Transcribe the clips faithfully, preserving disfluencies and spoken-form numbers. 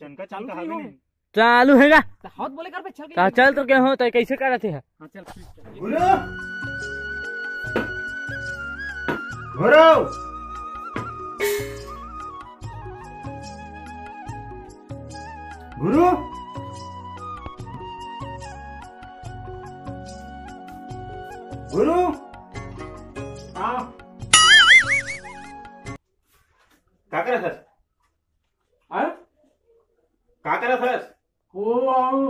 चनका चालू चनका नहीं हवे हो। नहीं। चालू हे गा। त हाथ बोले कर बे, चल के ता चल तो क्या हो, तो कैसे करत हे? हाँ, चल, ठीक है। गुरु! गुरु! गुरु! गुरु! हाँ। का करत हस? हाँ? का करत हस? ओ, आओ।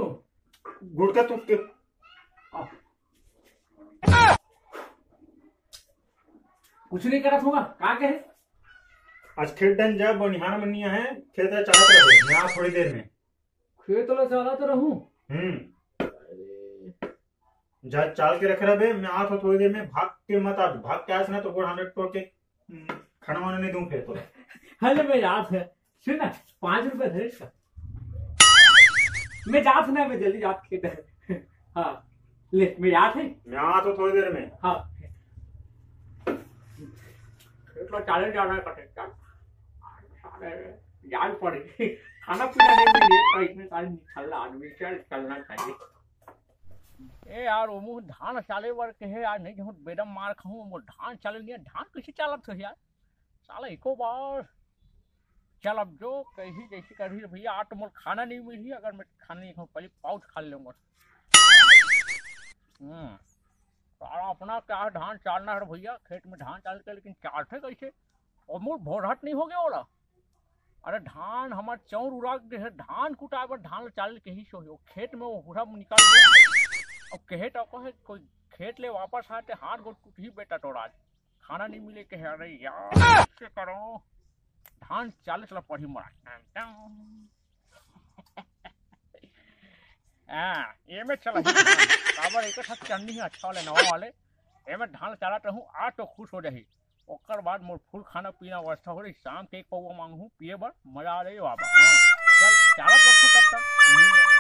गुटखा तुक के। कुछ नहीं करत होगा, का कहे? आज खेत डन जा, बनिहार मन नहीं आहे, खेत ला चालत रहे, मैं आ थोड़ी देर में। खेत ला चालत रहूं? हम्म। जा चाल के रख रहा बे, मैं आ थोड़ी देर में, भाग के मत आ, भाग के आस ना तो गोड़ हाथ तोड़ के, हम्म, खाना वाना नहीं दूं फिर तो। हेलो, मैं याद है, सुन ना, पाँच रुपए दे इसका। मैं जात ना, मैं जल्दी जात खेत है। हाँ, ले, मैं जात है। मैं आ तो थोड़ी देर में। हाँ। खेत में चाले जाना है, कटे चाल। साले, जान पड़ी। खाना पीना नहीं मिले, तो इतने सारे निकलना आदमी, चल, चलना चाहिए। ए यार, ओमू धान चाले बर के हे यार, नहीं कहूँ बेदम मार खाऊँ, ओमू धान चाले नहीं, धान कैसे चालत हो यार? साला एको बार चल अब जो कही जैसी करही भैया, आज तो मोर खाना नहीं मिलही, अगर मैं खाना नहीं खाऊँ, पहले पाउच खा लेऊंगा। हम्म, साला अपना क्या धान चालना है भैया, खेत में धान चाल के, लेकिन चालथे कैसे? और मोर भोरहट नहीं हो गया ओला? अरे धान हमार चौर उड़ा के है, धान कुटाए बर धान चाल के ही सो हो, खेत में वो हुड़ा निकाल दे। और कहे तो कहे कोई खेत ले वापस आते हाथ गोड़ टूट ही बेटा तोरा आज। खाना नहीं मिले के है। अरे यार, कैसे करो? धान चालीस ला पढ़ी मरा। हाँ, ये में चला ही धान। काबर एक ठा चन्नी है अच्छा वाले, नवा वाले। ये में धान चालत रहूं, आज तो खुश हो जाही। ओकर बाद मोर फुल खाना पीना व्यवस्था हो रही। शाम के एक पौवा मांगहूं पिए बर, मजा आ जाही बाबा। हाँ, चल, चालत रखो तब तक।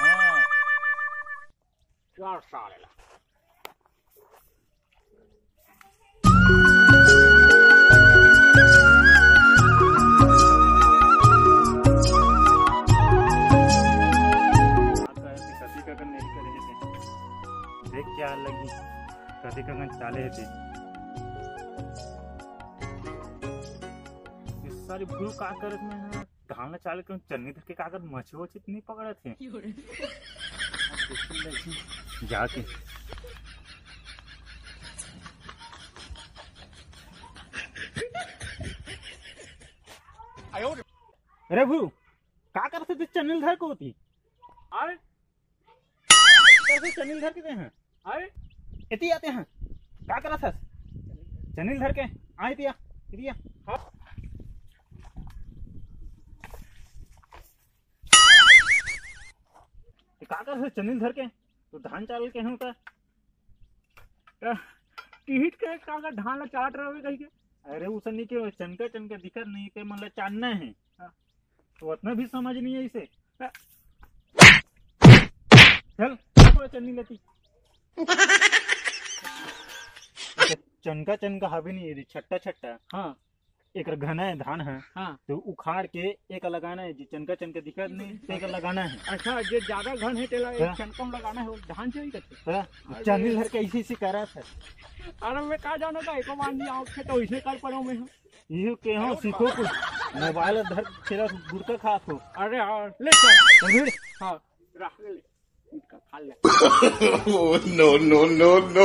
हाँ, चार साल ला। कति कगन नहीं करे हे ते। देख क्या लगी, कति कगन चाले हे ते। ये सारी भुरु का करत में है? धान ला चाले के चन्नी धर के का करत, मछली वछली तो नहीं पकड़त हे? जाके। अरे भुरु, का करत हे ते चन्नी ल धर के होती? अरे, कैसे चन्नी ल धर के ते हैं? अरे, एती आते हैं। का करत हस? चन्नी ल धर के, आ एती आ, एती आ। हाँ। ते का करत हस चन्नी ल धर के? तो धान चाल के हूँ का? टिहिट के का, का धान ला चाट रहे हो कहीं के? अरे, उसे नहीं के, चनका, चनका दिखत नहीं के, मतलब चाटना है। हाँ। तो उतना भी समझ नहीं है इसे। चल, थोड़ा चन्नी लेती। चनका, चनका हावी नहीं है, छट्टा, छट्टा। हाँ। एक घना है धान है, हाँ। तो उखाड़ के एक लगाना है, जो चनका, चनका दिखत नहीं, तो एक लगाना है। अच्छा, जो ज्यादा घन है, तेला एक हाँ। चनका में लगाना है, वो धान से ही करते। हाँ। अरे। चन्नी धर के ऐसे, ऐसे करा था। अरे, मैं का जाना था, एको बार नहीं आओ, तो इसने कर पड़ा मैं हूँ। इहो के हो, सीखो कुछ। मोबाइल धर के खेला, गुटखा खात हो। अरे यार, ले चल। चल भिड़। हाँ, रख ले। गुटखा खा ले। Oh, no, no, no, no।